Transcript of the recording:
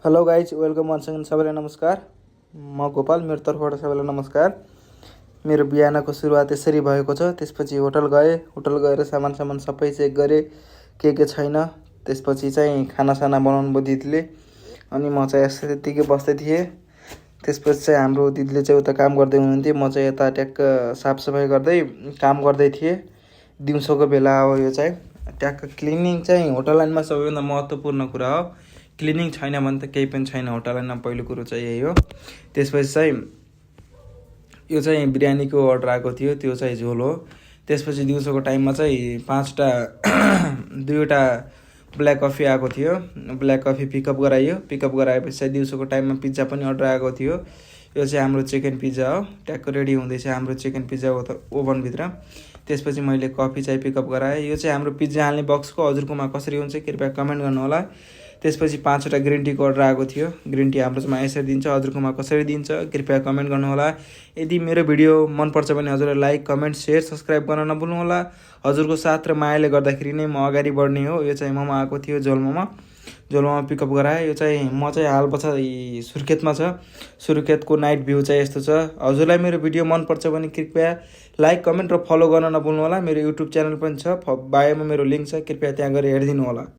Hello guys welcome once again सबैलाई नमस्कार। म गोपाल, मेरो तर्फबाट सबैलाई नमस्कार। मेरो बिहानको सुरुवात यसरी भएको छ। त्यसपछि होटल गएर सामान सबै चेक गरेँ के छैन। त्यसपछि चाहिँ खानासाना बनाउनु भयो दिदीले, अनि म चाहिँ यस्तो त्यत्तिकै बस्दै थिएँ। त्यसपछि चाहिँ हाम्रो दिदीले चाहिँ उता काम गर्दै हुनुहुन्थ्यो, म चाहिँ यता ट्याक्क साफसफाइ गर्दै काम गर्दै थिएँ। दिउँसोको बेला हो यो चाहिँ। ट्याक्क क्लिनिङ चाहिँ होटल लाइनमा सबैभन्दा महत्त्वपूर्ण कुरा हो। क्लिनिङ छैन भने त केही पनि छैन होटल लाइनमा, पहिलो कुरो चाहिँ यही हो। त्यसपछि चाहिँ यो चाहिँ बिरयानीको अर्डर आएको थियो, त्यो चाहिँ झोल हो। त्यसपछि दिउँसोको टाइममा चाहिँ 5वटा 2वटा ब्ल्याक कफी आएको थियो। ब्ल्याक कफी पिकअप गराइयो। पिकअप गराएपछि चाहिँ दिउँसोको टाइममा पिज्जा पनि अर्डर आएको थियो। यो चाहिँ हाम्रो चिकन पिज्जा हो। ट्याक्क रेडी हुँदैछ हाम्रो चिकन पिज्जा ओभनभित्र। त्यसपछि मैले कफी चाहिँ पिकअप गराएँ। यो चाहिँ हाम्रो पिज्जा हाल्ने बक्सको हजुरकोमा कसरी हुन्छ कृपया कमेन्ट गर्नुहोला। त्यसपछि 5वटा ग्रिन टीको अर्डर आएको थियो। ग्रिन टी हाम्रोमा यसरी दिन्छ, हजुरकोमा कसरी दिन्छ कृपया कमेन्ट गर्नुहोला। यदि मेरो भिडियो मनपर्छ भने हजुरलाई लाइक, कमेन्ट, सेयर, सब्सक्राइब गर्न नभुल्नुहोला। हजुरको साथ र मायाले गर्दाखेरि नै म अगाडि बढ्ने हो। यो चाहिँ मोमो आएको थियो, झोल मोमो पिकअप गराएँ। यो चाहिँ म चाहिँ हाल बच्चा सुर्खेतमा छ। सुर्खेतको नाइट भ्यू चाहिँ यस्तो छ। हजुरलाई मेरो भिडियो मनपर्छ भने कृपया लाइक, कमेन्ट र फलो गर्न नभुल्नुहोला। मेरो युट्युब च्यानल पनि छ, बायोमा मेरो लिङ्क छ, कृपया त्यहाँ गएर हेरिदिनु होला।